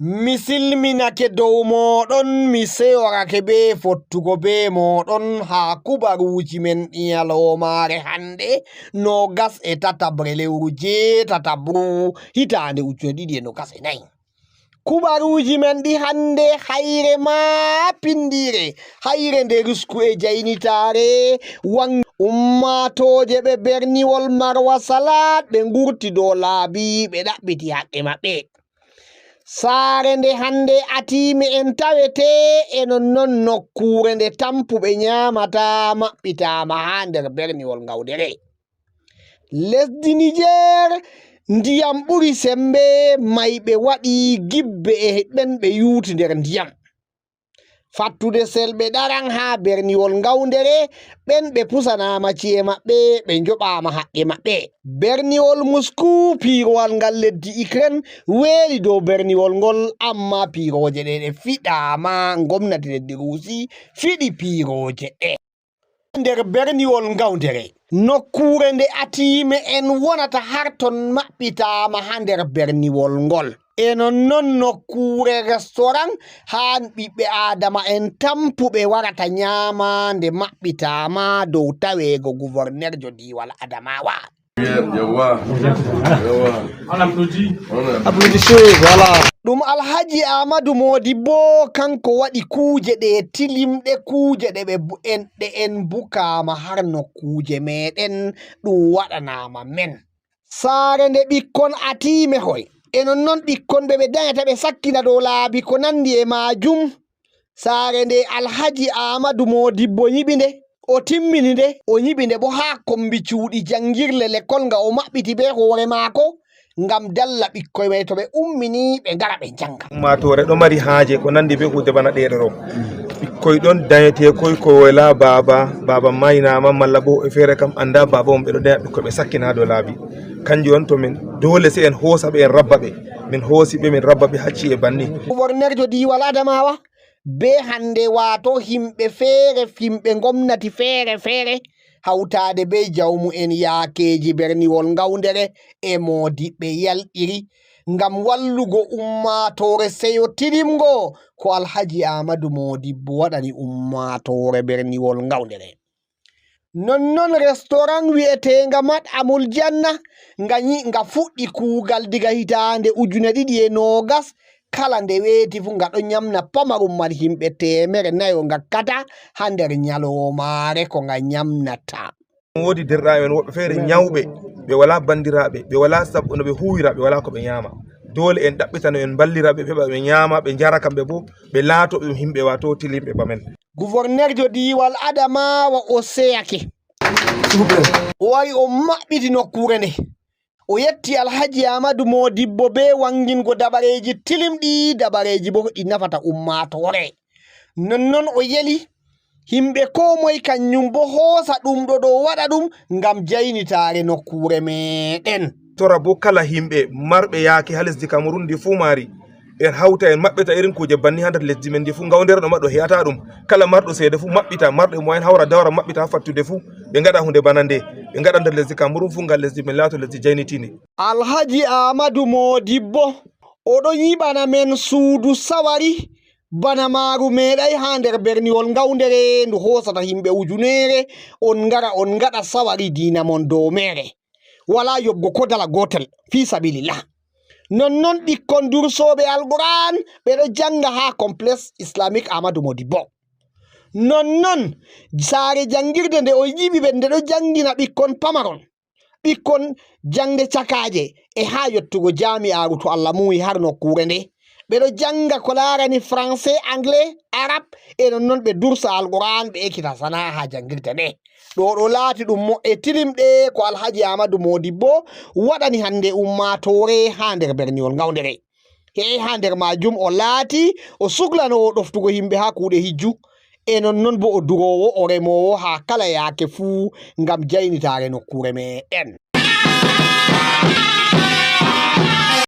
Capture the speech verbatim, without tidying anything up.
Mi silminake dow mooɗon, mi seyorake bee fottugo bee mooɗon haa kubaruuji men ɗi nyaloomaare hannde, noogas e tataɓre lewru jeetataɓru, hitaande ujune ɗiɗi e noogas e nayi. Kubaruuji men ɗi hannde, hayre maa pinndiire, hayre nde risku e jaynitaare, wan ummaatooje ɓe berniwol Marwa Salaat, ɓe ngurti dow laabi, ɓe ɗaɓɓiti haqqe maɓɓe. Saare nde hannde atiime'en tawetee e nonnon nokkuure nde tampuɓe nyaamata maɓɓitaama haa nder berniwol Ngawdere. Lesdi Nijeer, ndiyam ɓuri semmbe, mayɓe waɗi gibbe e ɓen ɓe yuuti nder ndiyam. Fattude selɓe ɗaran haa berniwol Ngawdere, ɓen ɓe pusanaama ci'e maɓɓe, ɓe njoɓaama haqqe maɓɓe. Berniwol Musku, piirowal ngal leddi Ikren, weeli dow berniwol ngol, ammaa piirooje ɗe ɗe fiɗaama, ngomnati leddi Ruusi fiɗi piirooje ɗe. Nder berniwol Ngawdere, nokkuure nde atiime'en wonata har ton maɓɓitaama haa nder berniwol ngol. E nonnon nokkuure restoran haa ɓiɓɓe Aadama'en tampuɓe warata nyaama nde maɓɓitaama dow taweego guvornerjo diiwal Adamawa. Yawwa. Yawwa. On applaudit. On applaudit. Applaudissez, voilà. Ɗum Alhaji Aamadu Moodibbo, kanko waɗi kuuje ɗe tilimɗe, kuuje ɗe ɓe bu-, en, ɗe en bukaama har nokkuuje meeɗen, ɗum waɗanaama men. Saare nde ɓikkon atiimehoy, e nonnon ɓikkon ɓe ɓe danyata ɓe sakkina dow laabi ko nanndi e maajum. Saare nde Alhaji Aamadu Moodibbo nyiɓi nde, o timmini nde, o nyiɓi nde bo haa kombi cuuɗi janngirle lekkol nga o maɓɓiti bee hoore maako, ngam dalla ɓikkoy may to ɓe ummini ɓe ngara ɓe njannga. Ummaatoore ɗo mari haaje ko nanndi bee kuuɗe bana ɗeeɗo ɗo. Ɓikkoy ɗon danyeteekoy ko walaa baaba, baaba maaynaama malla boo e feere kam anndaa baaba mum, ɓe ɗo danya ɓikkoy ɓe sakkina haa dow laabi. Kanjum on to min doole sey en hoosa ɓe en rabba ɓe. Min hoosi ɓe min rabba ɓe haa ci'e banni. Gobornerjo diiwal Adamawa bee hannde, waato himɓe feere, himɓe ngomnati feere-feere, hawtaade bee jawmu'en yaakeeji berniwol Ngawdere e moodiɓɓe yalɗiri ngam wallugo ummaatoore seyo tilimngo ko Alhaji Aamadu Moodibbo waɗani ummaatoore berniwol Ngawdere. Nonnon restoran wi'eteenga Mat Amul Janna nga nyi-, nga fuɗɗi kuugal diga hitaande ujune ɗiɗi e noogas, kala nde weeti fuu nga ɗon nyamna pamarum man himɓe teemere nayo ngakkata haa nder nyaloomaare ko nga nyamnata. Woodi derɗiraaɓe men woɓɓe feere nyawɓe, ɓe walaa banndiraaɓe, ɓe walaa sabu no ɓe huuwira, ɓe walaa ko ɓe nyaama. Doole en ɗaɓɓitano en mballira ɓe, ɓe heɓa ɓe nyaama, ɓe njara kamɓe boo, ɓe laato ɓe himɓe waato tilimɓe ba men. Guvornerjo diiwal Adamawa o seyake. O wari o maɓɓiti nokkuure nde. O yetti Alhaji Aamadu Moodibbo bee waŋgingo dabareeji tilimɗi, dabareeji boo ɗi nafata ummaatoore. Nonnon o yeli himɓe koo moy kanjum boo hoosa ɗum ɗo ɗo waɗa ɗum ngam jaynitaare nokkuure meeɗen. Tora boo kala himɓe marɓe yaake haa lesdi Kamerun ndi fuu maari. En hawta en maɓɓita irin kuuje banni haa nder lesdi men ndi fuu. Ngawdere ɗo ma ɗo he'ata ɗum. Kala marɗo ceede fuu maɓɓita, marɗo e moyen hawra dawra maɓɓita haa fattude fuu. Ɓe ngaɗa huunde bana nde. Ɓe ngaɗa nder lesdi Kamerun fuu ngam lesdi men laato lesdi jaynitiinde. Alhaji Aamadu Moodibbo, o ɗo nyiɓana men suudu sawari bana maaru meeɗay haa nder berniwol Ngawdere ndu hoosata himɓe ujuneere, on ngara on ngaɗa sawari diina mon dow meere. Walaa yoɓgo koo dala gootel, fii sabilillah. Nonnon ɓikkon dursooɓe Alqur'aan ɓe ɗo jannga haa Complexe Islamique Amadou Modibo. Nonnon saare janngirde nde o nyiɓi ɓe nde ɗo janngina ɓikkon pamaron, ɓikkon jaŋde cakaaje e haa yottugo jaami'aaru to Allah muuyi har nokkuure nde. Ɓe ɗo jannga ko laarani Français, Anglais, Arab e nonnon ɓe dursa Alqur'aan ɓe ekkita sana'a haa janngirde nde. Ɗo ɗo laati ɗum mo'e tilimɗe ko Alhaji Aamadu Moodibbo waɗani hannde ummaatoore haa nder berniwol Ngawdere. He'e haa nder maajum o laati o suklanoowo ɗoftugo yimɓe haa kuuɗe hijju. E nonnon boo o duroowo, o remoowo haa kala yaake fuu ngam jaynitaare nokkuure meeɗen.